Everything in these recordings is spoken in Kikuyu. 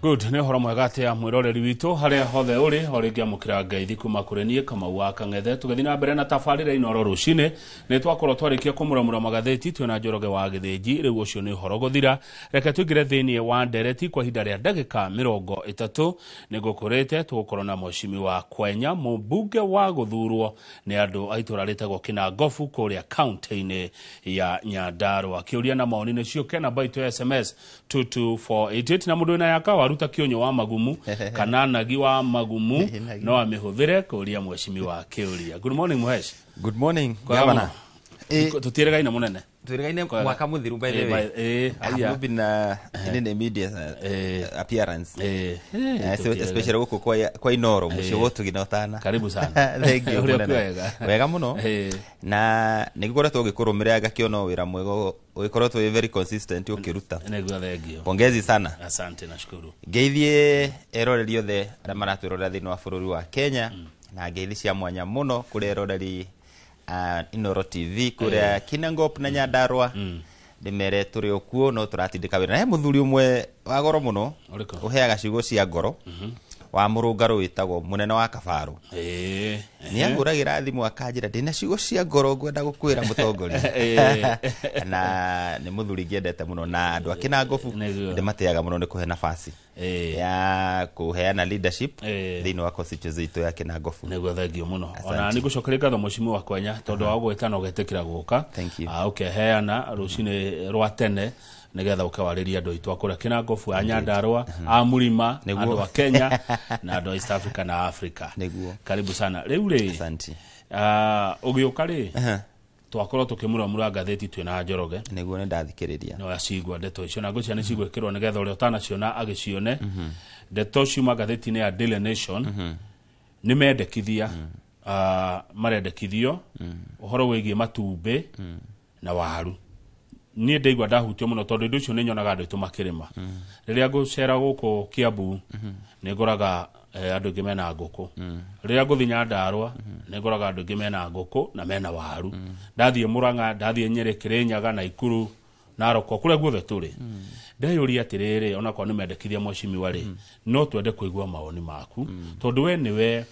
Good, nĩ ũhoro mwega atĩa mwĩroreri witũ harĩa hothe ũrĩ o rĩngĩ amũkĩra ngeithi kuma kũrĩ niĩ Kamau wa Kang'ethe. Tũgĩthiĩ na mbere na tabarĩra Inooro rũcinĩ, nĩ twakorwo twarĩkia kũmuramura magathĩti twĩna Njoroge wa Gĩthĩnji. Rĩu ũcio nĩ ũhoro gũthira, reke tũingĩre thĩinĩ wa ndereti kwa ihinda rĩa ndagĩka 30. Nĩ ngũkũrĩte tũgũkorwo na Mheshimiwa Kwenya, mũmbunge wa gũthurwo nĩ andũ a itũra rĩtagwo Kĩnangobu kũrĩa kaunti-inĩ ya Nyandarua. Kĩũria na maoni nĩ ciũke namba itũ ya SMS 22488, na mũndũ wĩna yaka waruta kĩũnyũ wa magumu kana nagi wa magumu no amĩhũthĩre kũria mheshimiwa kĩũria. Good morning, Mhesh. Good morning, Kwega Governor. mũno. Tũtiĩrĩgaine mũnene. Twĩrĩgaine Kwega. mwaka mũthiru, by the way. I have not been in any media appearance. Especially gũkũ kwa Inoro, mũciĩ wa ũtugi na ũtana. Karibu sana. Thank you, Ũrĩa mũnene. kwega. Wega mũno. Na nĩ ngũkoretwo ngĩkũrũmĩrĩra, ngakĩona wĩra mwega ũgĩkoretwo wĩ very consistent ũkĩruta. Nĩguo, thengio. Pongezi sana. Asante, nashukuru. Ngeithie eroreri othe arĩa maratwĩrorera thĩinĩ wa bũrũri wa Kenya, na ngeithi cia mwanya mũno kũrĩ eroreri a Inoro TV kũrĩa Kinangop na Nyandarua. Ndĩmere tũrĩ o kuo, no tũratindĩka wĩra. Na he mũthuri ũmwe wa goro mũno Ũrĩkũ? ũheaga ciugo cia ngoro, wa mũrũngarũ, wĩtagwo mũnene wa Kabarũ. Nĩ ahũragĩra thimũ akanjĩra, "Ndĩna ciugo cia ngoro ngwenda gũkwĩra, mũtongoria." Na nĩ mũthuri ngĩendete mũno, na andũ a Kĩnangobu ndĩmatĩaga mũno nĩ kũhe nafasi ya kũheana leadership thĩinĩ wa constituency itũ ya Kĩnangobu. Nĩguo, thengio mũno. Asante. Ona nĩ ngũcokeria ngatho, Mheshimiwa Kwenya, tondũ wa gwĩta na ũgetĩkĩra gũka. Thank you. Ũkeheana rũcinĩ rwa tene nĩgetha ũkewarĩria andũ aitũ a kũrĩa Kĩnangobu, a Nyandarua, a Mũrima, andũ a Kenya na andũ a East Africa na Africa. Karibu sana. Rĩu rĩ, Asante. Ũgĩũka rĩ, twakorwo tũkĩmuramura ngathĩti twĩna Njoroge. Nĩguo, nĩ ndathikĩrĩria. No acigua ndeto icio, na ngwĩciria nĩ cigwĩkĩrwo nĩgetha ũrĩa ũtanaciona agĩcione. Ndeto ciuma ngathĩti-inĩ ya Daily Nation, nĩ mendekithia, marendekithio ũhoro wĩgiĩ matumbĩ na waru. Niĩ ndaigua ndahutio mũno tondũ indo icio nĩ nyonaga andũ aitũ makĩrĩma. Rĩrĩa ngũcera gũkũ Kiambu nĩ ngoraga andũ aingĩ mena ngũkũ. Rĩrĩa ngũthiĩ Nyandarua nĩ ngoraga andũ aingĩ mena ngũkũ na mena waru. Ndathiĩ Mũrang'a, ndathiĩ Nyĩrĩ, Kĩrĩnyaga, Naikuru, Narok, kũrĩa guothe tũrĩ, ndeyũria atĩrĩrĩ, onakorwo nĩ mendekithia, mheshimiwa rĩ, no twende kũigua mawoni maku tondũ we nĩwe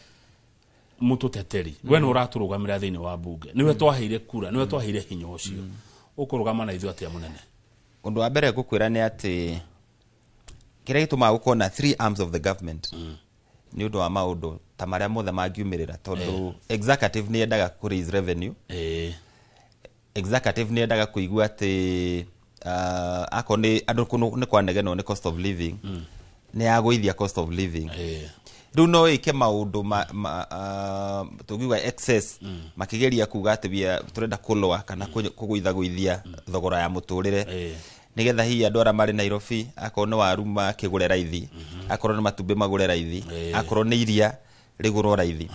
mũtũteteri, we nĩ ũratũrũgamĩra thĩinĩ wa bunge, nĩwe twaheire kura, nĩwe twaheire hinya ũcio. Ũkũrũgama na ithuĩ atĩa, mũnene? Ũndũ wa mbere ngũkwĩra nĩ atĩ kĩrĩa gĩtũmaga gũkorwo na three arms of the government nĩ ũndũ wa maũndũ ta marĩa mothe mangiumĩrĩra, tondũ executive nĩ yendaga kũ raise revenue. Executive nĩ yendaga kũigua atĩ akorwo nĩ andũ nĩ kwanegenwo nĩ cost of living, nĩ yagũithia cost of living. Rĩu no ĩke maũndũ tũngiuga excess, makĩgeria kuga atĩ tũrenda kũlũa kana kũgũithagũithia thogora ya mũtũrĩre, nĩgetha hihi andũ arĩa marĩ Nairobi, akorwo nĩ waru makĩgũre raithi, akorwo nĩ matumbĩ magũre raithi, akorwo nĩ iria rĩgũrwo raithi.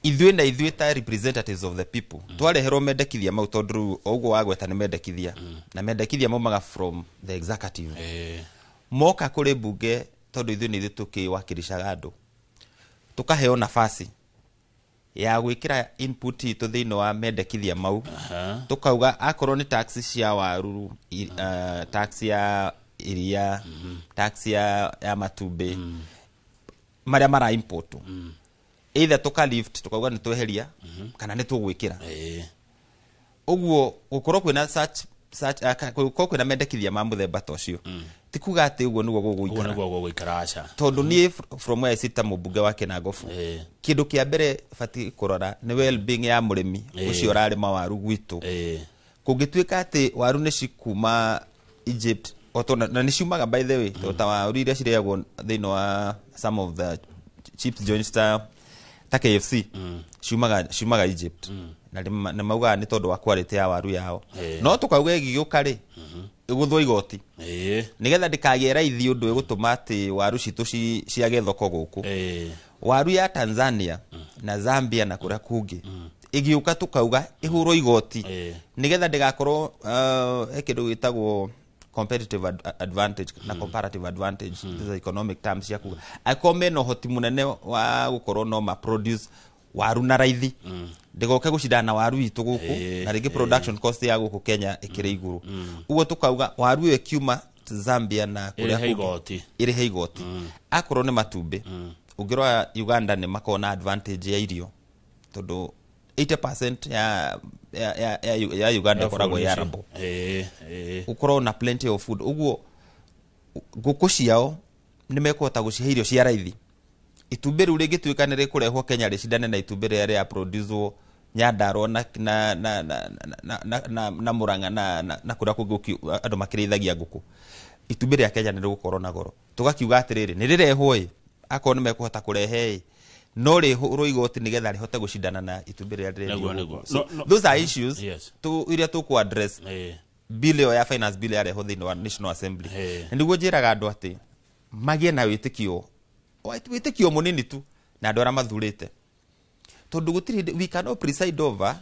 Ithuĩ na ithuĩ ta representatives of the people twareherwo mendekithia mau, tondũ rĩu o ũguo wagweta nĩ mendekithia, na mendekithia maumaga from the executive, moka kũrĩ mbunge, tondũ ithuĩ nĩ ithuĩ tũkĩwakilishaga andũ, tũkaheo nafasi ya gwĩkĩra input itũ thĩinĩ wa mendekithia mau. Tukauga akorwo nĩ tax cia waru, tax ya iria, tax ya matumbĩ marĩa mara import, either tuka lift, tukauga nĩ tweheria kana nĩ tũgwĩkĩra. Ũguo gũkorwo kwĩna such gũkorwo kwĩna mendekithia ma mũthemba ta ũcio ti kuga atĩ ũguo nĩguo ũguo gũgũikara. Nĩguo gũgũikara, aca. Tondũ niĩ from where I sit ta mũmbunge wa Kĩnangobu, kĩndũ kĩa mbere batiĩ kũrora nĩ well-being ya mũrĩmi ũcio ũrarĩma waru gwitũ. Kũngĩtuĩka atĩ waru nĩ cikuma Egypt, o na nĩ ciumaga, by the way, tondũ ta waru iria cirĩagwo thĩinĩ wa some of the chips joints ta KFC ciumaga Egypt, na nĩ maugaga nĩ tondũ wa quality ya waru yao. No tũkauga ĩgĩũka rĩ, ĩgũthwo igoti nĩgetha ndĩkagĩe raithi ũndũ ĩgũtũma atĩ waru citũ ciage thoko gũkũ. Waru ya Tanzania na Zambia na kũrĩa kũngĩ ĩgĩũka, tũkauga ĩhũrwo igoti nĩgetha ndĩgakorwo he kĩndũ gĩtagwo competitive advantage na comparative advantage. These are economic terms cia kuga angĩkorwo mena ũhoti mũnene wa gũkorwo no ma produce waru na raithi, ndĩgoke gũcindana na waru itũ gũkũ, na rĩngĩ production cost ya gũkũ Kenya ĩkĩrĩ igũrũ. Ũguo tũkauga waru ĩyo ĩkiuma Zambia na kũrĩa Ĩrĩhe kũngĩ, igoti. Ĩrĩhe igoti. Akorwo nĩ matumbĩ, ũngĩrora Uganda nĩ makoragwo na advantage ya irio, tondũ 80% ya Uganda ĩkoragwo Bũrũri ya ũcio. arable. Ĩĩ, ĩĩ. Gũkorwo na plenty of food, ũguo ngũkũ ciao nĩ mekũhota gũcihe irio cia raithi. Itumbĩ rĩu rĩngĩtuĩka nĩ rĩkũrehwo Kenya rĩcindane na itumbĩ rĩrĩa rĩra produce Nyandarua na Murang'a na kũrĩa kũngĩ andũ makĩrĩithagia ngũkũ, itumbĩ rĩa Kenya nĩ rĩgũkorwo na goro. Tũgakiuga atĩrĩrĩ, nĩ rĩrehwo ĩ, akorwo nĩ mekũhota kũrehe ĩ, no rĩhũrwo igoti nĩgetha rĩhote gũcindana na itumbĩ rĩrĩa rĩrendio Nĩguo, gũkũ. nĩguo. So, No, no. those are issues iria tũkũ address bill ĩyo ya finance bill yarehwo thĩinĩ wa National Assembly. Na nĩguo njĩraga andũ atĩ magĩe na wĩtĩkio mũnini tu na andũ arĩa mathurĩte, tondũ gũtirĩ hĩndĩ we cannot preside over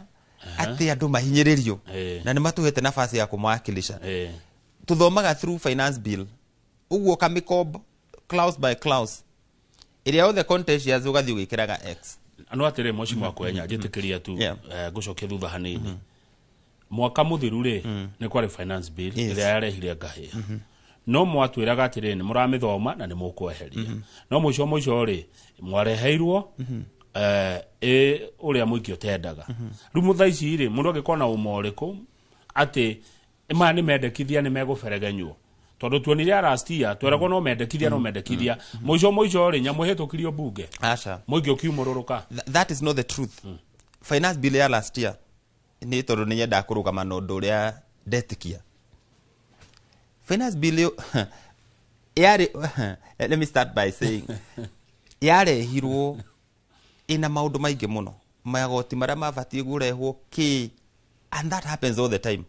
atĩ andũ mahinyĩrĩrio na nĩ matũhete nafasi ya kũmawakilisha. Tũthomaga through finance bill ũguo kamĩkombo, clause by clause, ĩrĩa yothe contentious ũgathiĩ ũgĩkĩraga X. No atĩrĩ, mheshimiwa Kwenya, njĩtĩkĩria tu ngũcokie thutha hanini. Mwaka mũthiru rĩ, nĩ kwarĩ finance bill ĩrĩa yarehire ngahĩha, no mwatwĩraga atĩrĩ nĩ mũramĩthoma na nĩ mũkweheria, no mũico mũico rĩ, mwareheirwo ĩ ũrĩa mũingĩ ũtendaga. Rĩu mũthaa ici rĩ, mũndũ angĩkorwo na ũma ũrĩkũ atĩ maya nĩ mendekithia nĩ megũberegenywo? Tondũ tuonire ya last year tweragwo no mendekithia, no mendekithia, mũico mũico rĩ, nyamũ ĩhĩtũkirio bunge, Aca. Mũingĩ ũkiumũrũrũka. That is not the truth. Finance bill ya last year, nĩ tondũ nĩ nyendaga kũrũgama na ũndũ ũrĩa ndetĩkia, finance bill yarĩ, let me start by saying, yarehirwo ĩna maũndũ maingĩ mũno, magoti marĩa mabatiĩ kũrehwo kĩ, and that happens all the time.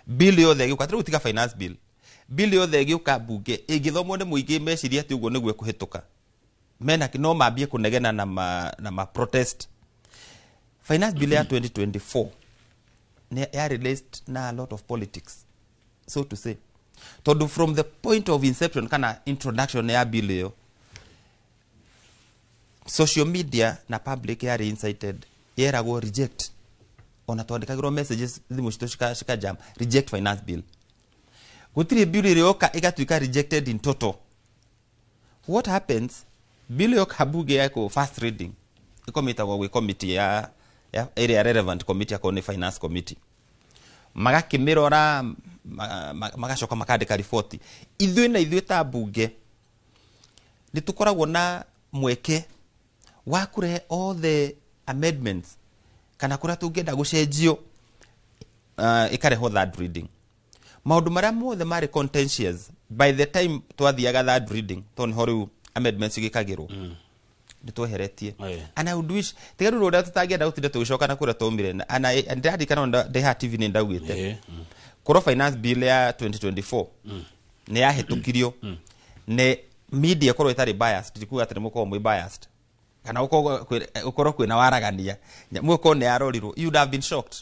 Bill yothe ĩgĩũka, rĩu tiga finance bill, bill yothe ĩgĩũka bunge ĩngĩthomwo nĩ mũingĩ meciria atĩ ũguo nĩguo ĩkũhĩtũka, mena no mambie kũnegena na ma protest. Finance bill ya 2024 nĩ ya released na a lot of politics, so to say, tondũ from the point of inception kana introduction ya bill ĩyo, social media na public yarĩ incited, yeragwo reject. Ona twandĩkagĩrwo messages, thimũ citũ cika jam, reject finance bill. Gũtirĩ bill ĩrĩoka ĩgatuĩka rejected in total. What happens, bill yoka bunge yako first reading, ĩkomitagwo gwĩ committee ya ĩrĩa relevant committee, akorwo nĩ finance committee, magakĩmĩrora, magacoka makandĩka riboti. Ithuĩ na ithuĩ ta bunge nĩ tũkoragwo na mweke wa kũrehe all the amendments kana kũrĩa tũngĩenda gũcenjio, ĩkarehwo third reading. Maũndũ marĩa mothe marĩ contentious by the time twathiaga third reading, tondũ nĩho rĩu amendments igĩkagĩrwo, nĩ tweheretie. And I would wish, tiga rĩu ũrĩa tũtangĩenda gũtinda tũgĩcoka na kũrĩa twaumire, and ndĩraririkana ona ndĩ haha TV nĩ ndaugĩte korwo finance bill ya 2024 nĩ yahĩtũkirio nĩ media ĩkorwo ĩtarĩ biased, ndikuga atĩ nĩ mũkorwo mwĩ biased kana ũkorwo kwĩna waragania, nyamũ ĩkorwo nĩ yarorirwo, you would have been shocked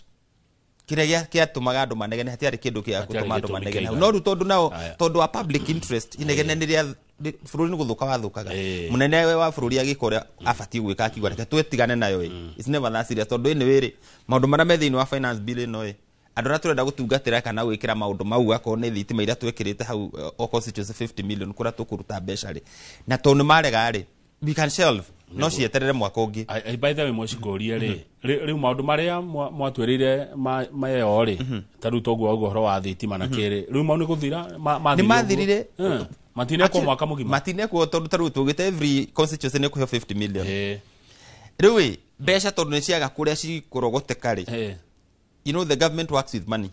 kĩrĩa gĩatũmaga andũ manegene. Hatiarĩ kĩndũ gĩa Hatiarĩ gũtũma andũ gĩtũmi manegene. kĩiganu. No rĩu tondũ nao tondũ wa public interest, inegene nĩ rĩa bũrũri nĩ gũthũka wathũkaga. Mũnene wa bũrũri agĩka ũrĩa abatiĩ gwĩka, akiuga reke twĩtigane nayo ĩ, it's never that serious, tondũ anyway rĩ, maũndũ marĩa me thĩinĩ wa finance bill ĩno ĩ, andũ arĩa tũrenda gũtungatĩra kana gwĩkĩra maũndũ mau, akorwo nĩ thitima iria twĩkĩrĩte hau, o constituency 50 million, kũrĩa tũkũruta mbeca rĩ, na tondũ nĩ marega rĩ, we can shelve, no cieterere mwaka ũngĩ. By the way, mwecikũrie rĩ, rĩu maũndũ marĩa mwatwĩrĩire mayo rĩ, ta rĩu toguo ũguo ũhoro wa thitima na kĩrĩ, rĩu mau nĩ gũthira Nĩ mathirire. ũguo? Matinekwo mwaka mũgima. Matinekwo, tondũ ta rĩu tũgĩte every constituency nĩ kũheo 50 million. Rĩu ĩ, mbeca tondũ nĩ ciaga kũrĩa cikũrogoteka rĩ, you know the government works with money.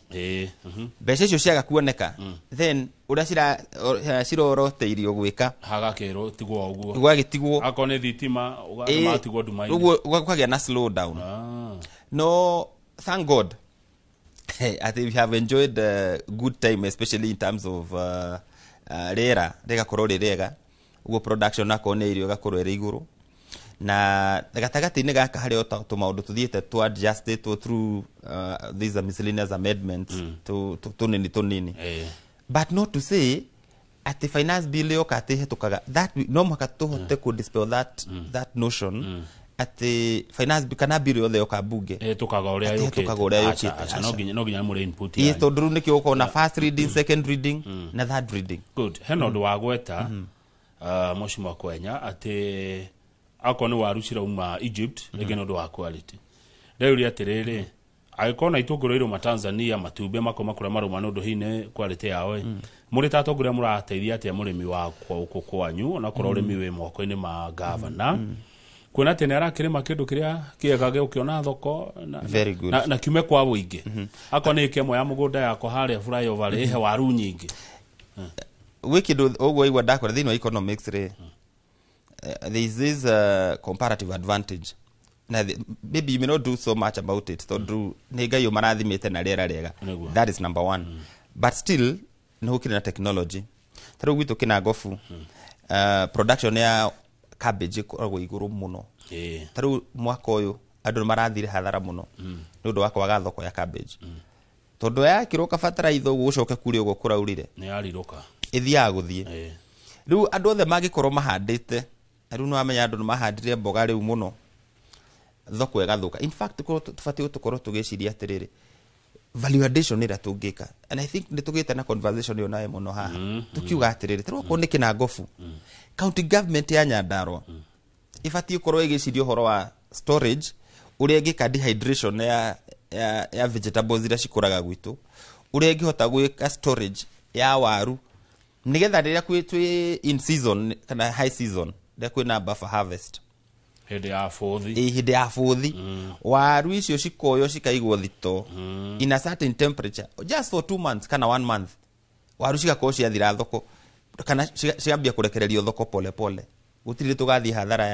Mbeca icio ciaga kuoneka, then ũrĩa ciroroteirio gwĩka, Hagakĩrwo tigwo ũguo. Gwagĩtigwo. Akorwo nĩ thitima, matigwo nduma-inĩ. Ũguo gũkagĩa na slow down. No thank God I think we have enjoyed a good time, especially in terms of rĩera rĩgakorwo rĩ rĩega, ũguo production akorwo nĩ irio ĩgakorwo ĩrĩ igũrũ, na gatagatĩ-inĩ gaka harĩ o tũmaũndũ tũthiĩte tũ adjustĩtwo through these miscellaneous amendments, tũnini tũnini, but not to say atĩ finance bill yoka atĩ ĩhĩtũkaga. That no mũhaka tũhote kũ dispel that notion. Atĩ finance bill kana bill yothe yoka bunge Ĩhĩtũkaga ũrĩa Atĩ yũkĩte. ĩhĩtũkaga ũrĩa Aca, yũkĩte, aca, no aca. nginya mũrĩ input Ĩ yanyu. tondũ rĩu nĩkĩo gũkorwo na first reading, second reading na third reading. Good. Hena ũndũ wa gweta, Mheshimiwa Kwenya, atĩ akorwo nĩ waru cirauma Egypt, rĩngĩ nĩ ũndũ wa quality. Ndeyũria atĩrĩrĩ, angĩkorwo na itũngũrũ irũma Tanzania, matumbĩ makoma kũrĩa marũma nĩ ũndũ hihi nĩ quality yao ĩ, mũrĩ ta atongoria mũrateithia atĩa mũrĩmi wa gũkũ kwanyu, onakorwo ũrĩmi wĩ moko-inĩ ma gavana, kuona atĩ nĩ arakĩrĩma kĩndũ kĩrĩa kĩega gĩũkĩona thoko na, Very good. na kiume kwa wũingĩ? Akorwo nĩ ĩka ĩmwe ya mũgũnda yakwa harĩa flyover rĩ, ĩhe waru nyingĩ. Gwĩ kĩndũ ũguo igua ndakora thĩinĩ wa economics rĩ, there is this comparative advantage na maybe you may not do so much about it tondũ nĩ Ngai ũmarathimĩte na rĩera rĩega. Nĩguo. That is number one, but still nĩ gũkĩrĩ na technology. Ta rĩu gwitũ Kĩnangobu, production ya cabbage ĩkoragwo igũrũ mũno. Ta rĩu mwaka ũyũ andũ nĩ marathire hathara mũno nĩ ũndũ wa kwaga thoko ya cabbage, tondũ yakĩrwo kabataraitha ũguo gũcoke kure ũguo kũraurire, Nĩ yarirũka. Ĩthiaga gũthiĩ. Rĩu andũ othe mangĩkorwo mahandĩte, na rĩu nĩwamenya andũ nĩ mahandire mboga rĩu mũno, thoko ĩgathũka. In fact, tũbatiĩ tũkorwo tũgĩciria atĩrĩrĩ, value addition ĩrĩa tũngĩka, and I think nĩ tũgĩte na conversation ĩyo nawe mũno haha, tukiuga atĩrĩrĩ, tarĩu okorwo nĩ Kĩnangobu, county government ya Nyandarua ĩbatiĩ gũkorwo ĩgĩciria ũhoro wa storage, ũrĩa ĩngĩka dehydration ya vegetables iria cikũraga gwitũ, ũrĩa ĩngĩhota gwĩka storage ya waru, nĩgetha rĩrĩa twĩ in season kana high season, rĩrĩa kwĩna buffer harvest, Hĩndĩ ya bũthi. Ĩ hĩndĩ ya bũthi, waru icio cikoywo cikaigwo thito in a certain temperature just for 2 months kana one month, waru cigakorwo ciathira thoko kana ciambia kũrekererio thoko pole pole, gũtirĩ tũgathiĩ hathara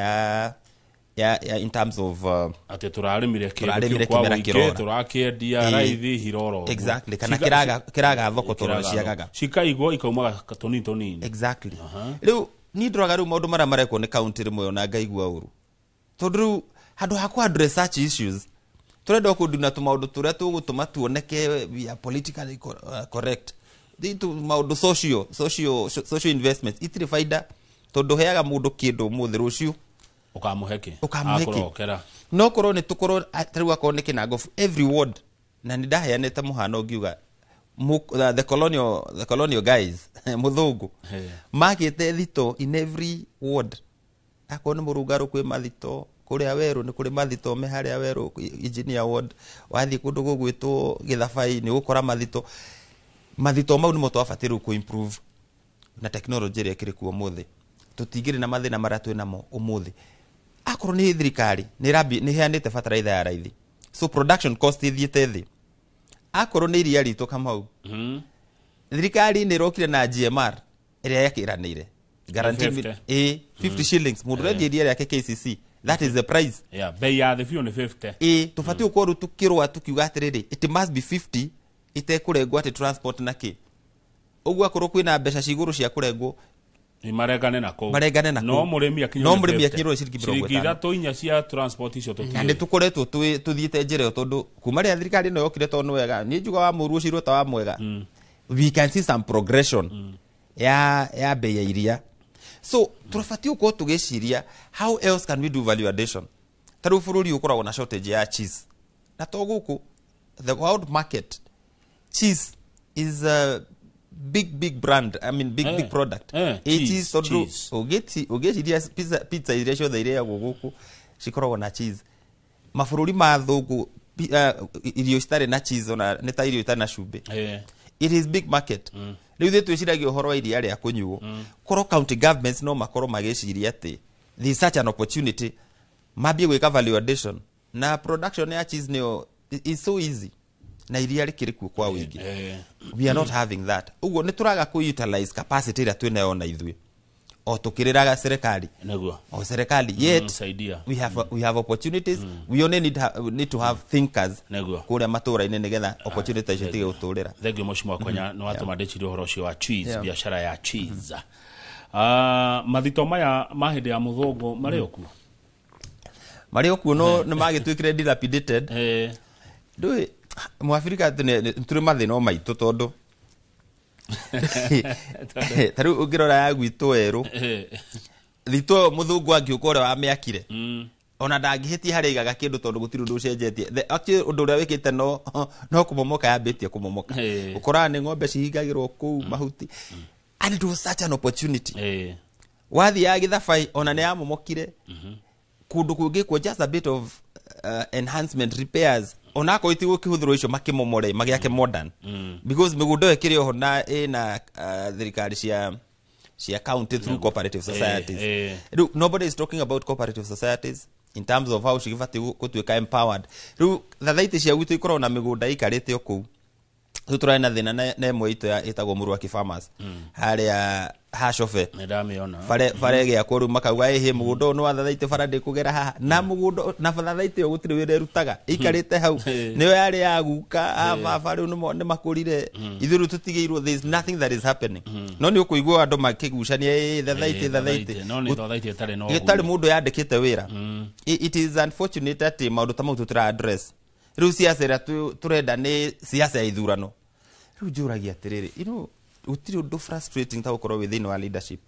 ya in terms of Atĩ tũrarĩmire kĩndũ Tũrarĩmire kĩu kwa kĩmera wũingĩ, kĩrora. tũrakĩendia raithi hiroro ũguo. Exactly, kana kĩraga thoko tondũ Kĩraga ciagaga. thoko. Cikaigwo ikaumaga tũnini tũnini. Exactly. Rĩu niĩ ndĩroraga rĩu maũndũ marĩa marekwo nĩ county rĩmwe ona ngaigua ũru, tondũ rĩu handũ ha kũ address such issues, tũrenda kũnduna tũmaũndũ tũrĩa tũgũtũma tuoneke we are politically correct. Maũndũ social investments itirĩ baida, tondũ heaga mũndũ kĩndũ ũmũthĩ, rũciũ Ũkamũhe kĩ? Ũkamũhe kĩ? Akũrokera. No korwo nĩ tũkorwo tarĩu akorwo nĩ Kĩnangobu, every ward, na nĩ ndaheanĩte mũhano ngiuga the colonial guys, mũthũngũ, makĩte thito in every ward. Akorwo nĩ Mũrungarũ kwĩ mathito, kũrĩa Werũ nĩ kũrĩ mathito me harĩa Werũ engineer ward, wathiĩ kũndũ gũgwĩtwo Gĩthabai nĩ ũgũkora mathito. Mathito mau nĩmo twabatiĩ rĩu kũ-improve na technology ĩrĩa ĩkĩrĩ kuo ũmũthĩ, tũtingĩrĩ na mathĩna marĩa twĩ namo ũmũthĩ. Akorwo nĩ thirikari nĩ ĩheanĩte bataraitha ya raithi, so production cost ĩthiĩte thĩ. Akorwo nĩ iria ritũ, Kamau, thirikari nĩ ĩrokire na GMR ĩrĩa yakĩranĩire guarantee. 50. Ĩ 50 shillings mũndũ ũrendia iria rĩake KCC, that is the price. Yeah, bei ya thĩ biũ nĩ 50. Ĩ tũbatiĩ gũkorwo rĩu tũkĩrũa tũkiuga atĩrĩrĩ, it must be 50, itekũrengwo atĩ transport na kĩ ũguo. Akorwo kwĩna mbeca ci igũrũ cia kũrengwo, Nĩ marengane na kũu. Marengane na No kũu. mũrĩmi akinywo No nĩ mũrĩmi 50. akinyĩrwo nĩ ciringi mĩrongo Ciringi ĩtano. ithatũ inya cia transport icio Na nĩ tũtiũĩ. tũkoretwo tũthiĩte njĩra ĩyo, tondũ kuma rĩrĩa thirikari ĩno yokire, tondũ nĩ wega niĩ njuga wa mũru ũcirwo ta wa mwega, we can see some progression ya bei ya iria. So tũbatiĩ gũkorwo tũgĩciria how else can we do value addition. Ta rĩu bũrũri ũkoragwo na shortage ya cheese, na to gũkũ, the world market, cheese is a big big brand, I mean big big product. Ĩ cheese, cheese, tondũ cheese. Ũngĩciria pizza iria ciothe irĩagwo gũkũ cikoragwo na cheese. Mabũrũri ma thũngũ, irio citarĩ na cheese ona nĩ ta irio itarĩ na cumbĩ. It is big market. Rĩu ithuĩ twĩciragia ũhoro wa iria rĩa kũnyuo. Korwo county governments no makorwo magĩciria atĩ there is such an opportunity, mambie gwĩka value addition na production ya cheese, nĩyo is so easy, na iria rĩkĩrĩ kuo kwa ũingĩ. We are not having that. Ũguo nĩ tũraga kũ utilize capacity ĩrĩa twĩnayo na ithuĩ o tũkĩrĩraga serikali, o serikali, yet Saidia. we have opportunities. We only need to have thinkers kũrĩa matũra-inĩ nĩgetha opportunity icio itige gũtũrĩra. Thengiũ, Mheshimiwa Kwenya, nĩ watũma ndĩcirie ũhoro ũcio wa cheese, biacara ya cheese. Mathito maya ma hĩndĩ ya mũthũngũ marĩ o kuo? Marĩ o kuo, no nĩ magĩtuĩkire dilapidated. Ndũĩ mwabirika atĩ tũrĩ mathĩna o maitũ, tondũ ta rĩu ũngĩrora ya gwitũ Werũ, thito ĩyo mũthũngũ angĩũka ũrĩa wamĩakire, Ona ndangĩhĩtia harĩa aigaga kĩndũ tondũ gũtirĩ ũndũ ũcenjetie. Actually ũndũ ũrĩa wĩkĩte no kũmomoka yambĩtie kũmomoka. Ũkoraga nĩ ng'ombe cihingagĩrwo kũu mahuti. And it was such an opportunity. Wathiaga Gĩthabai ona nĩ yamomokire. Kũndũ kũngĩ kuo just a bit of enhancement repairs, onakorwo itigũkĩhũthĩrwo icio makĩmomore magĩake modern, because mĩgũnda ĩyo ĩkĩrĩ oho na ĩna thirikari cia county through cooperative societies. Rĩu nobody is talking about cooperative societies in terms of how cigĩbatiĩ gũtuĩka empowered. Rĩu thathaitĩ cia gwitũ ikoragwo na mĩgũnda ĩikarĩte o kũu. Rĩu tũrarĩ na thĩna na ĩmwe itũ ĩtagwo Mũrũaki Farmers harĩa Hacobe. Nĩ ndamĩona. Bare ĩgĩakwo, rĩu makauga ĩhĩ mũgũnda ũyũ nĩ wa thathaitĩ, bara ndĩkũgera haha na mũgũnda na thathaitĩ ĩyo gũtirĩ wĩra ĩrutaga, ĩikarĩte hau. Nĩyo yarĩ ya guka a baba, rĩu nĩ makũrire, ithuĩ rĩu tũtigĩirwo. There is nothing that is happening, no nĩ ũkũigua andũ makĩgucania ĩ thathaitĩ, thathaitĩ. No nĩ thathaitĩ ĩtarĩ na ĩtarĩ mũndũ yandĩkĩte wĩra. It is unfortunate atĩ maũndũ ta mau tũtira address. Rĩu siasa ĩrĩa tũrenda nĩ siasa ya ithurano. Rĩu njũragia atĩrĩrĩ, gũtirĩ ũndũ frustrating ta gũkorwo wĩ thĩinĩ wa leadership,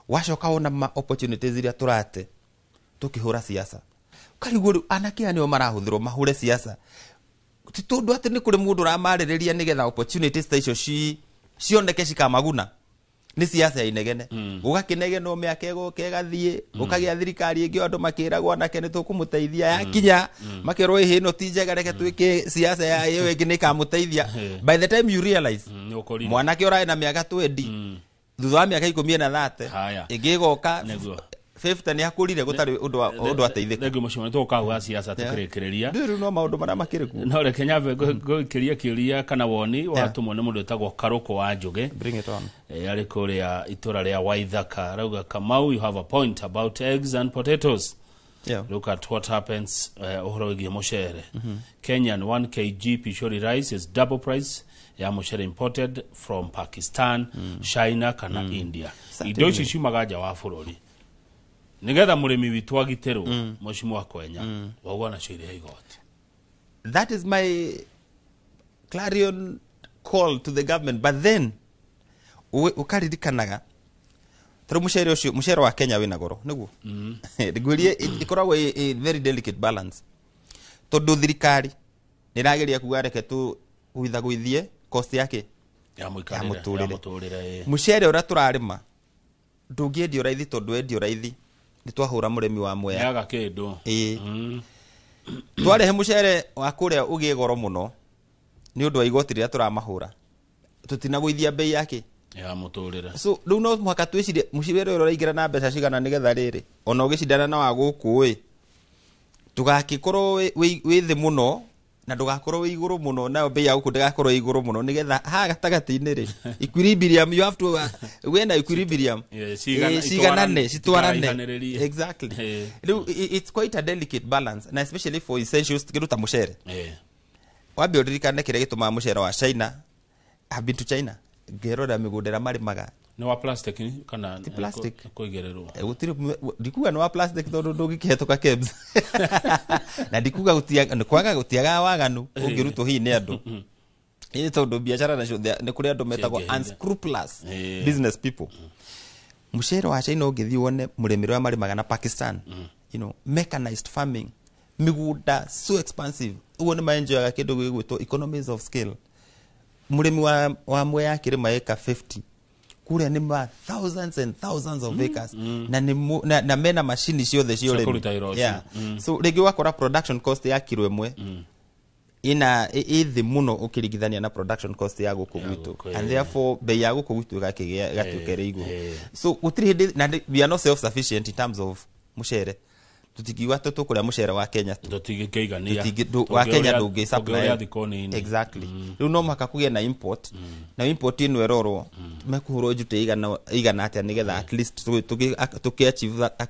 wacoka wona ma opportunities iria tũrate tũkĩhũra siasa, ũkarigwo rĩu anake aya nĩo marahũthĩrwo mahũre siasa, ti tondũ atĩ nĩ kũrĩ mũndũ ũramarĩrĩria nĩgetha opportunities ta icio cioneke cikamaguna. Nĩ siasa ya inegene, gũgakĩnegenwo mĩaka ĩgoka ĩgathiĩ, gũkagĩa thirikari ĩngĩ, andũ makĩragwo anake nĩ tũkũmũteithia, yakinya makerwo ĩhĩ ĩno ti njega, reke twĩke siasa ya ĩyo ĩngĩ nĩ ĩkamũteithia. By the time you realize, Nĩ ũkorire. mwanake ũrarĩ na mĩaka 20, thutha wa mĩaka 10 na 30 Haya. ĩngĩ ĩgoka Nĩguo. 50, nĩ akũrire gũtarĩ ũndũ ateithĩka. Thengiũ mũcimani, tũgũkahuga siasa tũkĩrĩkĩrĩria. Rĩu no maũndũ marĩa makĩrĩ kuo. No reke nyambe ngũikĩrie kĩũria kana woni watũmwo nĩ mũndũ wĩtagwo Karũkũ wa Njũgĩ. Bring it on. Arĩ kũrĩa itũra rĩa Waithaka, arauga, "Kamau, you have a point about eggs and potatoes. Look at what happens ũhoro wĩgiĩ mũcere. Kenyan 1 kg Pishori rice is double price ya mũcere imported from Pakistan, China kana India." Indo ici ciumaga nja wa bũrũri nigetha mũrĩmi witũ agitĩrwo, mũcimu wa kwenya wauga nacio irĩhe igoti. That is my clarion call to the government, but then ũkaririkanaga tarĩu mũcere ũcio, mũcere wa Kenya wĩna goro nĩguo ngwĩrie ĩkoragwo ĩ very delicate balance, tondũ thirikari nĩ ĩrageria kuga reke tũgũithagũithie cost yake ya ya mũikarĩre ya mũtũrĩre. Mũtũrĩre, ĩ. Mũcere ũrĩa tũrarĩma ndũngĩendio raithi, tondũ wendio raithi nĩ twahũra mũrĩmi wa Mwea. Nĩaga kĩndũ. Ĩĩ. Twarehe mũcere wa kũrĩa ũgĩe goro mũno nĩ ũndũ wa igoti rĩrĩa tũramahũra, tũtinagũithia bei yake ya mũtũrĩre. So rĩu no mũhaka twĩcirie mũcere ũrĩa ũraingĩra na mbeca cigana, nĩgetha rĩrĩ ona ũgĩcindana na wa gũkũ ĩ ndũgakĩkorwo wĩ thĩ mũno na ndũgakorwo wĩ igũrũ mũno, nayo bei ya gũkũ ndĩgakorwo ĩ igũrũ mũno, nĩgetha haha gatagatĩ-inĩ rĩ equilibrium, you have to wena equilibrium. Yeah, ciganane, citwarane. Cikaraihanĩrĩrie. Exactly. Rĩu it's quite a delicate balance, na especially for essentials, kĩndũ ta mũcere. Wambe ũririkane kĩrĩa gĩtũmaga mũcere wa China. I've been to China, ngerora mĩgũnda ĩrĩa marĩmaga. Nĩ wa plastic kana Ti plastic. Kũigĩrĩrwo? Gũtirĩ, ndikuga nĩ wa plastic tondũ ndũngĩkĩhetũka KEBS, na ndikuga nĩ kwaga gũtiagaga waganu ũngĩrutwo hihi nĩ andũ ĩ tondũ biacara nacio nĩ kũrĩ andũ metagwo Ciangĩhire. unscrupulous business people. Mũcere wa China ũngĩthiĩ wone mũrĩmĩre ũrĩa marĩmaga na Pakistan, mechanized farming, mĩgũnda so expansive ũguo, nĩ maenjoyaga kĩndũ gĩgwĩtwo economies of scale. Mũrĩmi wa Mwea akĩrĩma ĩka 50, kũrĩa nĩ ma thousands and thousands of acres, na, nĩ na mena macini ciothe cia Cia ũrĩmi. kũruta wĩra ũcio. Yeah. So rĩngĩ ũgakora production cost ya kiro ĩmwe ina ĩ thĩ mũno ũkĩringithania na production cost ya gũkũ Ya gwitũ, gũkũ, and ĩ. therefore bei ya gũkũ gwitũ ĩgakĩgĩa ĩgatuĩka ĩrĩ igũrũ. So gũtirĩ hĩndĩ na we are not self sufficient in terms of mũcere. Tũtingiuga atĩ tũkũrĩa mũcere wa Kenya tu. Tũtingĩkĩigania. Wa Kenya ndũngĩ supply. Tũngĩũrĩa thikũ nini. Exactly. Rĩu no mũhaka kũgĩe na import, na import ĩno ĩrorwo mekũhũrwo njute igana atĩa, nĩgetha at least tũkĩ achieve that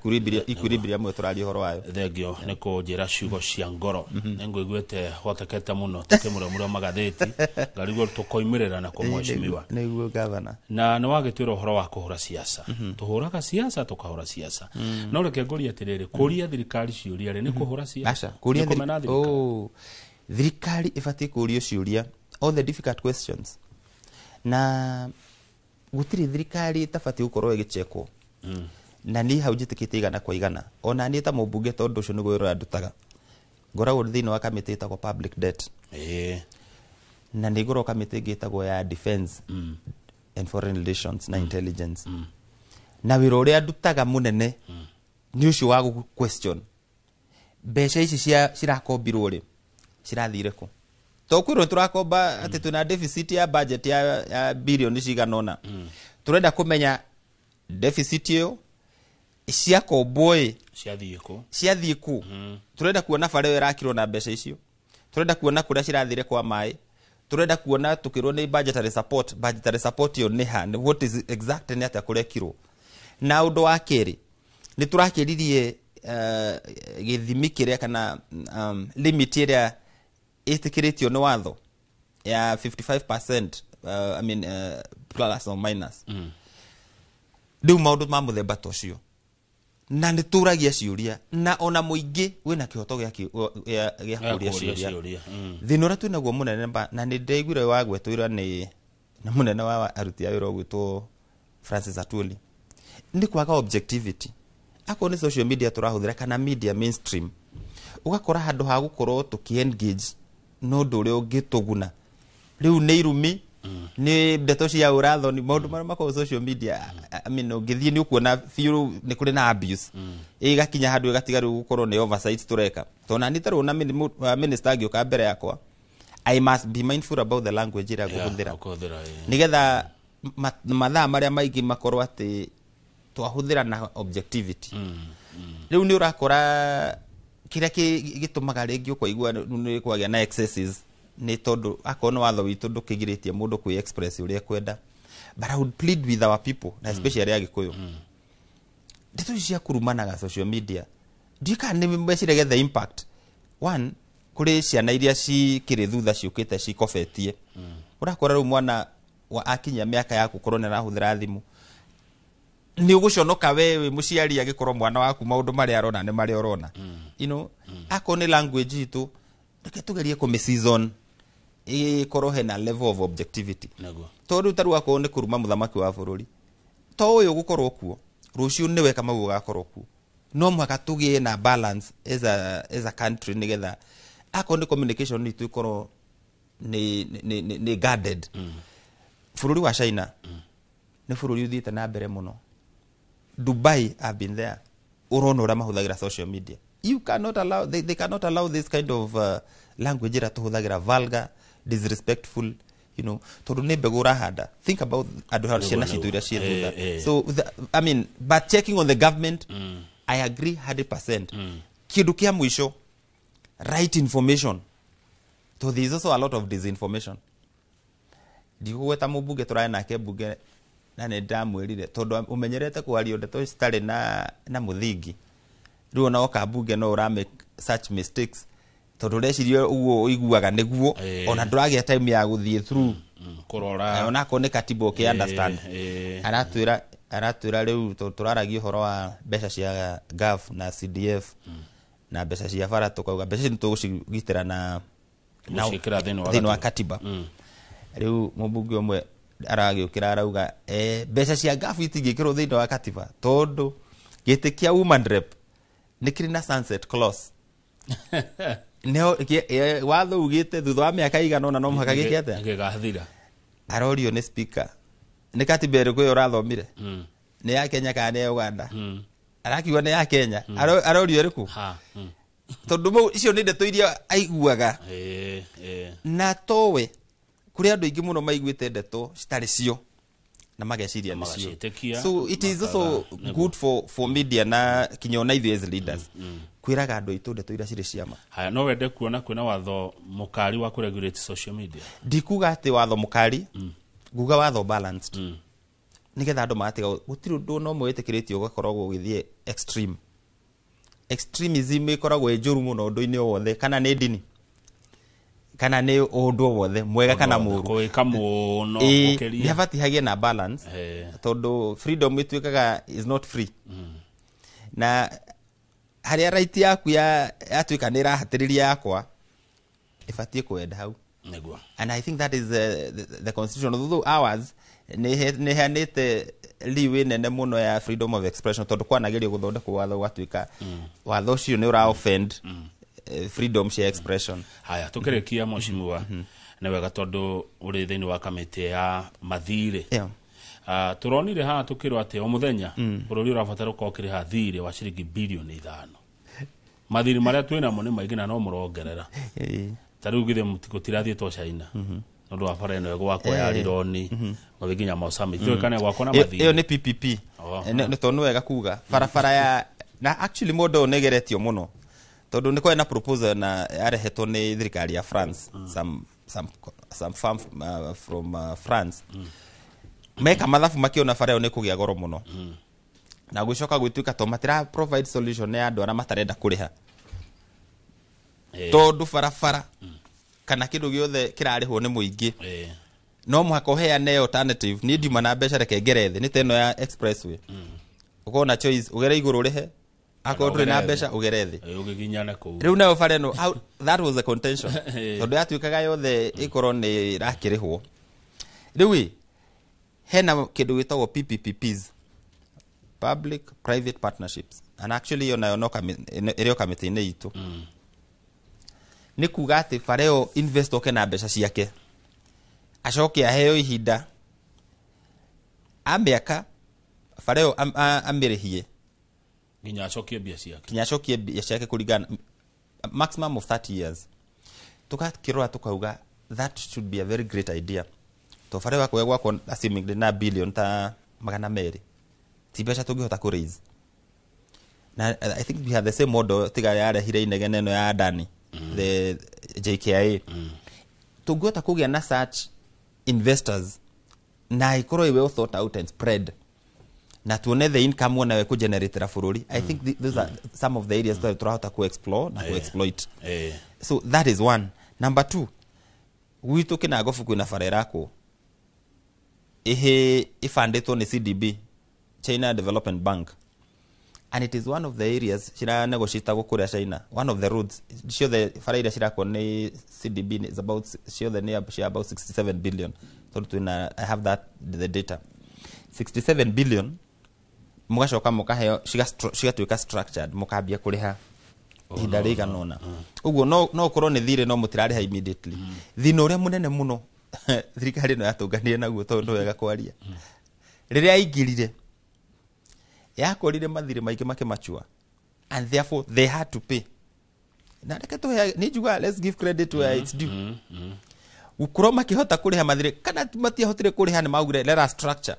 equilibrium ĩyo tũraria ũhoro wayo. Thengio nĩ kũnjĩra ciugo cia ngoro, nĩ ngũiguĩte hotekete mũno tũkĩmũremũra magathĩti, ngarigwo tũkoimĩrĩra na kũmwecimiwa. Nĩguo, gavana. Na nĩ wagĩtwĩra ũhoro wa kũhũra siasa, tũhũraga siasa, tũkahũra siasa, no reke ngũrie atĩrĩrĩ, kũria thirikari ciũria rĩ, nĩ kũhũra siasa? Aca, kũria Nĩ kũmena thirikari? Oh, thirikari ĩbatiĩ kũrio ciũria, all the difficult questions, na gũtirĩ thirikari ĩtabatiĩ gũkorwo ĩgĩchekwo. Na niĩ hau njĩtĩkĩtie 100%. Ona niĩ ta mũmbunge, tondũ ũcio nĩguo wĩra ũrĩa ndutaga, ngoragwo thĩinĩ wa kamĩtĩ ĩtagwo public debt, na nĩ ngoragwo kamĩtĩ ĩngĩ ĩtagwo ya defense and foreign relations na intelligence, na wĩra ũrĩa ndutaga mũnene nĩ ũcio wa gũ question mbeca ici cia cirakombirwo rĩ, cirathire kũ? To kwĩrwo tũrakomba atĩ twĩna deficit ya budget ya bilioni cigana ũna. Tũrenda kũmenya deficit ĩyo ciakombwo ĩ, ciathiĩ kũ? Ciathiĩ kũ? Tũrenda kuona bara ĩyo ĩrakirwo na mbeca icio, tũrenda kuona kũrĩa cirathire kwa maĩ, tũrenda kuona tũkĩrwo nĩ budgetary support, budgetary support ĩyo nĩ ha, what is exactly, nĩ atĩa kũrekirwo. Na ũndũ wa kerĩ, nĩ tũrakĩririe gĩthimi kĩrĩa kana limit ĩrĩa ĩtĩkĩrĩtio nĩ watho ya 55%, I mean, plus or minus. Rĩu maũndũ ma mũthemba ta ũcio, na nĩ tũragia ciũria, na ona mũingĩ wĩna kĩhoto gĩa kũria kũria ciũria. Ciũria. Thĩna ũrĩa twĩnaguo mũnene na nĩ ndaiguire wagwetwo ira nĩ mũnene wa aruti a wĩra ũgwĩtwo Francis Atwoli, nĩ kwaga objectivity. Akorwo nĩ social media tũrahũthĩra kana media mainstream, ũgakora handũ ha gũkorwo tũkĩ engage na ũndũ ũrĩa ũngĩtũguna, rĩu nĩ irumi, nĩ ndeto cia ũrathoni, maũndũ marĩa makoragwo social media. I mean, ũngĩthiĩ nĩ ũkuona biũ nĩ kũrĩ na abuse, ĩgakinya handũ ĩgatiga rĩu gũkorwo nĩ oversight tũreka. Tondũ nani tarĩu na minister angĩũka mbere yakwa, I must be mindful about the language ĩrĩa ngũhũthĩra, ũkũhũthĩra, ĩĩ. Nĩgetha mathaa marĩa maingĩ makorwo atĩ twahũthĩra na objectivity. Rĩu nĩ ũrakora kĩrĩa gĩtũmaga rĩngĩ ũkaigua nĩ kwagĩa na excesses nĩ tondũ akorwo nĩ watho witũ ndũkĩgirĩtie mũndũ kwĩ express ũrĩa ekwenda. But I would plead with our people, na especially Agĩkũyũ, ndeto ici cia kurumanaga social media, ndiũĩ kana nĩ meciragia the impact. One, kũrĩ ciana iria cikĩrĩ thutha ciũkĩte cikobetie. Ũrakora rĩu mwana wa akinyia mĩaka ya gũkorwo nĩ arahũthĩra thimũ, nĩ ũgũconoka we wĩ mũciari agĩkorwo mwana waku maũndũ marĩa arona nĩ marĩa ũrona. Akorwo nĩ language itũ, reke tũgerie kũmĩ season ĩkorwo hena level of objectivity. Tondũ rĩu tarĩu akorwo nĩ kũruma mũthamaki wa bũrũri, to ũyũ ũgũkorwo kuo rũciũ, nĩwe Kamau ũgakorwo kuo. No mũhaka tũgĩe na balance as a country, nĩgetha akorwo nĩ communication itũ ĩkorwo nĩ guarded. Bũrũri wa China nĩ bũrũri ũthiĩte na mbere mũno. Dubai, I've been there, ũrona ũrĩa mahũthagĩra social media. You cannot allow they cannot allow this kind of language ĩrĩa tũhũthagĩra, vulgar, disrespectful, tondũ nĩ mbegũ ũrahanda. Think about andũ, ciana citũ iria ciĩ thutha. So I mean, but checking on the government, I agree 100%. Kĩndũ kĩa mũico, right information, so there is also a lot of disinformation. Ndigũgweta mũmbunge tũrarĩ nake mbunge, na nĩ ndamwĩrire tondũ ũmenyerete kwario ndeto citarĩ na mũthingi, rĩu ona woka mbunge no ũra make such mistakes tondũ ũreciria ũguo ũiguaga nĩguo. Ona ndũragĩa time ya gũthiĩ through, kũrora. Onakorwo nĩ katiba ũkĩ understand. Aratwĩra rĩu tũraragia ũhoro wa mbeca cia GAF na CDF na mbeca cia bara, tũkauga mbeca ici nĩ tũgũcigitĩra na Gũciĩkĩra thĩinĩ wa thĩinĩ wa gatiba. Katiba. Rĩu mũmbunge ũmwe aragĩũkĩra arauga, mbeca cia GAF itingĩkĩrwo thĩinĩ wa katiba tondũ gĩtĩ kĩa woman rep nĩ kĩrĩ na sunset clause. Nĩho watho ugĩte thutha wa mĩaka igana ũna no mũhaka gĩke atĩa? Gĩgathira. Arorio nĩ speaker, nĩ katiba ĩrĩkũ ĩyo ũrathomire? Nĩ ya Kenya kana nĩ ya Uganda? Arakiuga nĩ ya Kenya. Arorio ĩrĩkũ? Ha. Tondũ icio nĩ ndeto iria aiguaga, Ĩĩ, ĩĩ. na towe kũrĩ andũ aingĩ mũno maiguĩte ndeto citarĩ cio na mageciria nĩcio. Magaciĩtĩkia, So it is also makaga- good for media na kinya ona ithuĩ as leaders kwĩraga andũ aitũ ndeto iria cirĩ ciama. Haya, no wende kuona kwĩna watho mũkari wa kũregulate social media? Ndikuga atĩ watho mũkari, nguga watho balanced, nĩgetha andũ magatiga. Gũtirĩ ũndũ ona ũmwe wĩtĩkĩrĩtio ũgakoragwo ũgĩthiĩ extreme. Extremism ĩkoragwo ĩ njũru mũno ũndũ-inĩ o wothe, kana nĩ ndini kana nĩ ũndũ o wothe mwega kana mũũru. Kũĩka mũno Ĩĩ, nĩ gũkĩria. habatiĩ hagĩe na balance, tondũ freedom ĩtuĩkaga is not free, na harĩa right yaku ya yatuĩka nĩ ĩrahatĩrĩria yakwa, ĩbatiĩ kwenda hau. Nĩguo. And I think that is the constitution, although ours nĩ heanĩte leeway nene mũno ya freedom of expression, tondũ kwanagerio gũthondekwo watho gwatuĩka watho ũcio nĩ ũra offend freedom cia expression. Haya, tukĩrĩkia, mheshimiwa, nĩ wega tondũ ũrĩ thĩinĩ wa kamĩtĩ ya mathirĩ. Tũronire haha tũkĩrwo atĩ o mũthenya bũrũri ũrabatara ũkorwo ũkĩrĩha thirĩ wa ciringi bilioni 5. Mathirĩ marĩa twĩnamo nĩ maingĩ na no mũrongerera. Ta rĩu githĩ gũtirathiĩtwo China nĩ ũndũ wa bara ĩno ĩgwakwo ya Rironi gũthiĩ nginya Mau Summit? Tiũĩ kana ĩgwakwo na Ĩyo mathirĩ. nĩ PPP. Oh. Nĩ tondũ nĩ wega kuga barabara ya na actually mũndũ ũyũ nĩ ĩgeretio mũno, tondũ nĩ kwarĩ na proposal na yarehetwo nĩ thirikari ya France, some firm from France meka mathabu makĩona bara ĩyo nĩ kũgĩa goro mũno na gwĩcoka gwĩtuĩka to matira provide solution ya andũ arĩa matarenda kũrĩha, tondũ barabara kana kĩndũ gĩothe kĩrarĩhwo nĩ mũingĩ no mũhaka ũheane alternative. Niĩ ndiuma na mbeca, reke ngere thĩ. Nĩ ta ĩno ya expressway, ũkorwo na choice, ũgere igũrũ ũrĩhe, akorwo ndũrĩ na ũgere thĩ. mbeca ũgere thĩ. Ũgĩginyane kũu. Rĩu nayo bara ĩno that was the contention, tondũ yatuĩkaga yothe ĩkorwo nĩ ĩrakĩrĩhwo. Rĩu ĩ hena kĩndũ gĩtagwo PPPs, public private partnerships, and actually ĩyo nayo no ĩrĩ o kamĩtĩ-inĩ itũ. Nĩ kuga atĩ bara ĩyo investor oke na mbeca ciake, acoke aheo ihinda amĩaka bara ĩyo amĩrĩhie nginya acokie mbia ciake. Nginya acokie mbia ciake kũringana maximum of 30 years. Tukakĩrora tukauga that should be a very great idea, to bara ĩyo gwakwo assuming ndĩ na billion ta 200, ti mbeca tũngĩhota kũ raise. Na I think we have the same model tiga yarehire inegene ĩno ya Adani, the JKIA. Tũngĩhota kũgĩa na such investors na ikorwo ĩ well thought out and spread na tuone the income wonawe kũgeneratera bũrũri, I think those are some of the areas that tũrahota ku-explore na ku-exploit. So that is one. Number two, gwitũ Kĩnangobu kwĩna bara ĩrakwo ĩhĩ ĩbandĩtwo nĩ CDB, China Development Bank, and it is one of the areas ciranegotiatagwo kũrĩa China. One of the roads ciothe, bara iria cirakwo nĩ CDB is about, ciothe nĩ cia about 67 billion, tondũ twĩna, I have that the data, 67 billion. Mũgacoka mũkaheo cigatuĩka structured, mũkambia kũrĩha ihinda rĩigana ũna. Ũguo no ũkorwo nĩ thirĩ no mũtirarĩha immediately. Thĩna ũrĩa mũnene mũno thirikari ĩno yatũnganire naguo, tondũ wega kwaria, rĩrĩa aingĩrire yakorire mathirĩ maingĩ makĩmachua and therefore they had to pay. Na reke tũhe, nĩ njugaga let's give credit where it's due. Gũkorwo makĩhota kũrĩha mathirĩ kana matiahotire kũrĩha, nĩ maugire let us structure,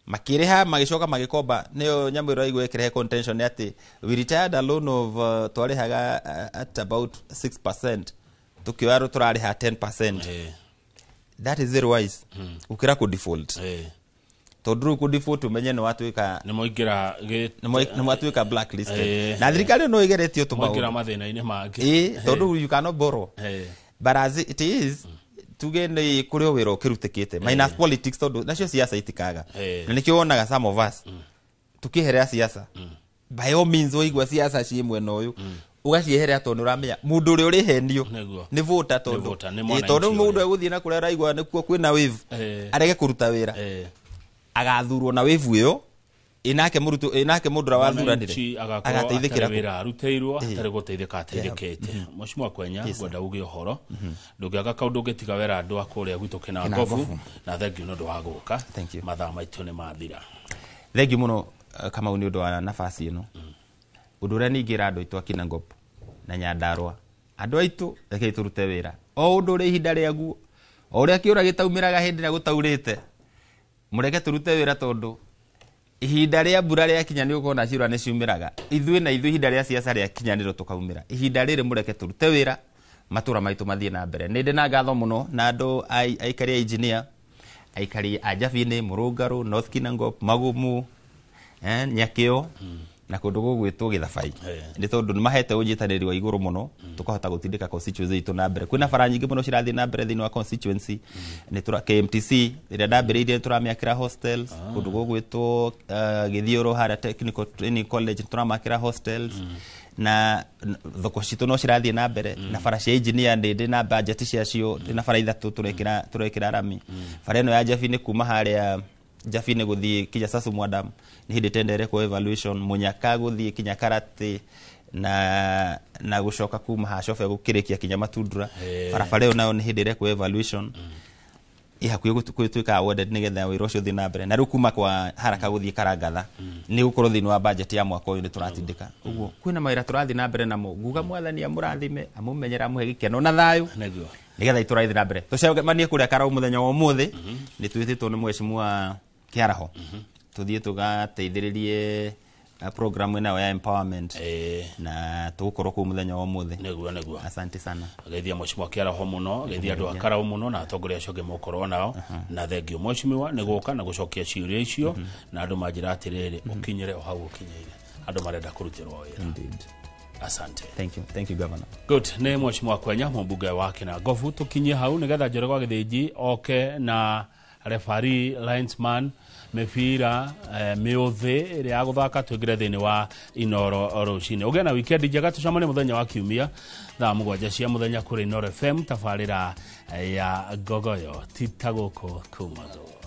makĩrĩha, magĩcoka magĩkomba. Nĩyo nyamũ ĩrĩa ĩraigua ĩkĩrehe contention nĩ atĩ we retired a loan of twarĩhaga at about 6%, tũkĩoya tũrarĩha 10%. That is very wise gũkĩra kũ default, tondũ rĩu kũ default ũmenye nĩ watuĩka nĩ mwaingĩra nĩ mwatuĩka blacklisted. Na thirikari ĩno no ĩgeretio mwaingĩra tũmaũndũ mathĩna-inĩ mangĩ. Ĩĩ, tondũ you cannot borrow. But as it is, tuge nĩ kũrĩ o wĩra ũkĩrutĩkĩte minus politics, tondũ nacio siasa itikaga. Na nĩkĩo wonaga some of us tukĩherera siasa. By all means, waigua siasa ciĩ mwena ũyũ ũgacieherera, tondũ nĩ ũramenya mũndũ ũrĩa ũrĩhenio Nĩguo. nĩ voter, tondũ voter, nĩ Ĩĩ, mwananchi tondũ mũndũ ũrĩa. egũthiĩ na kũrĩa ũraigua nĩkuo kwĩna wave, arege kũruta wĩra, agathurwo na wave ĩyo ĩnake mũrutwo ĩnake mũndũ ũrĩa wathuranire Mwananchi agakorwo agateithĩkĩra atarĩ kũ? wĩra arutĩirwo, atarĩ gũteithĩka ateithĩkĩte. Mheshimiwa Kwenya, ngwenda uge ũhoro ndũngĩaga kaũndũ ũngĩtiga wera andũ a kũrĩa gwitũ Kĩnangobu. Kĩnangobu. Na thengiũ nĩ ũndũ wa gũka. Thank you. Mathaa maitũ nĩ mathira. Thengiũ mũno, Kamau, nĩ ũndũ wa nafasi ĩno. Ũndũ ũrĩa ningĩra andũ aitũ a Kinangop na Nyandarũa, andũ aitũ, rekei tũrute wĩra o ũndũ ũrĩ ihinda rĩaguo, o ũrĩa kĩũra gĩtaumĩraga hĩndĩ ĩrĩa gũtaurĩte. Mũreke tũrute wĩra, tondũ ihinda rĩa mbura rĩakinya nĩ ũkona ciũra nĩ ciumĩraga. Ithuĩ na ithuĩ ihinda rĩa siasa rĩakinya nĩrĩo tũkaumĩra. Ihinda rĩrĩ mũreke tũrute wĩra, matũra maitũ mathiĩ na mbere. Nĩ ndĩ na ngatho mũno na andũ aikari a engineer, aikari a Njabinĩ, Mũrũngarũ, North Kinangop, Magumu, Nyakĩo na kũndũ gũgwĩtwo Gĩthabai, nĩ tondũ nĩ mahete ũnyitanĩri wa igũrũ mũno tũkahota gũtindĩka constituency itũ na mbere. Kwĩna bara nyingĩ mũno cirathiĩ na mbere thĩinĩ wa constituency. Nĩ tũra KMTC ĩrĩa ndambĩrĩirie nĩ tũramĩakĩra hostels. Kũndũ gũgwĩtwo Gĩthiũrũ harĩa Technical Training College nĩ tũramakĩra hostels. Na thoko citũ no cirathiĩ na mbere, na bara cia engineer ndĩ ndĩ na budget ciacio, ndĩ na bara ithatũ tũrekĩra rami. Bara ĩno ya Njabi-inĩ, kuma harĩa Njabi-inĩ gũthiĩ kinya Sasumwa Dam, nĩ hĩndĩ tender ĩrekwo evaluation. Mũnyaka gũthiĩ kinya Karate na gũcoka kuma Hacobe gũkĩrĩkia kinya Matundura, barabara ĩyo nayo nĩ hĩndĩ ĩrekwo evaluation, ĩ hakuhĩ gũtuĩka awarded, nĩgetha wĩra ũcio ũthiĩ na mbere. Na rĩu kuma kwa Haraka gũthiĩ Karangatha nĩ gũkorwo thĩinĩ wa budget ya mwaka ũyũ, nĩ tũratindĩka ũguo. Kwĩna mawĩra tũrathiĩ na mbere namo. Nguga Mwathani amũrathime, amũmenyere, amũhe gĩkeno na thayũ, nĩgetha itũra ithiĩ na mbere. Tũcemanie kũrĩa Karau mũthenya wa ũmũthĩ. Nĩ twĩtĩtwo nĩ mheshimiwa Kĩaraho tũthiĩ tũgateithĩrĩrie program ĩno ya empowerment, na tũgũkorwo kũu mũthenya wa ũmũthĩ. Nĩguo, nĩguo. Asante sana. Geithia mheshimiwa Kĩaraho mũno, geithia andũ a Karau mũno na atongoria acio angĩ mũkorwo nao, na thengio mheshimiwa nĩ gũka na gũcokia ciũria icio. Na andũ manjĩra atĩrĩrĩ, ũkinyĩre o hau ũkinyĩire, andũ marenda kũrutĩrwo wĩra. Indeed. Asante. Thank you, thank you, governor. Good. Nĩ mheshimiwa Kwenya, mũmbunge wa Kĩnangobu. Tũkinyie hau nĩgetha Njoroge wa Gĩthĩnji oke na referee, linesman, mĩbira mĩũthĩ ĩrĩa ya gũthaka, tũingĩre thĩinĩ wa Inoro rũcinĩ. Ũgĩe na weekend njega, tũcemanie mũthenya wa kiumia thaa 7 cia mũthenya kũrĩ Inoro FM, tabarĩra ya Ngogoyo tita gũkũ kumagwo.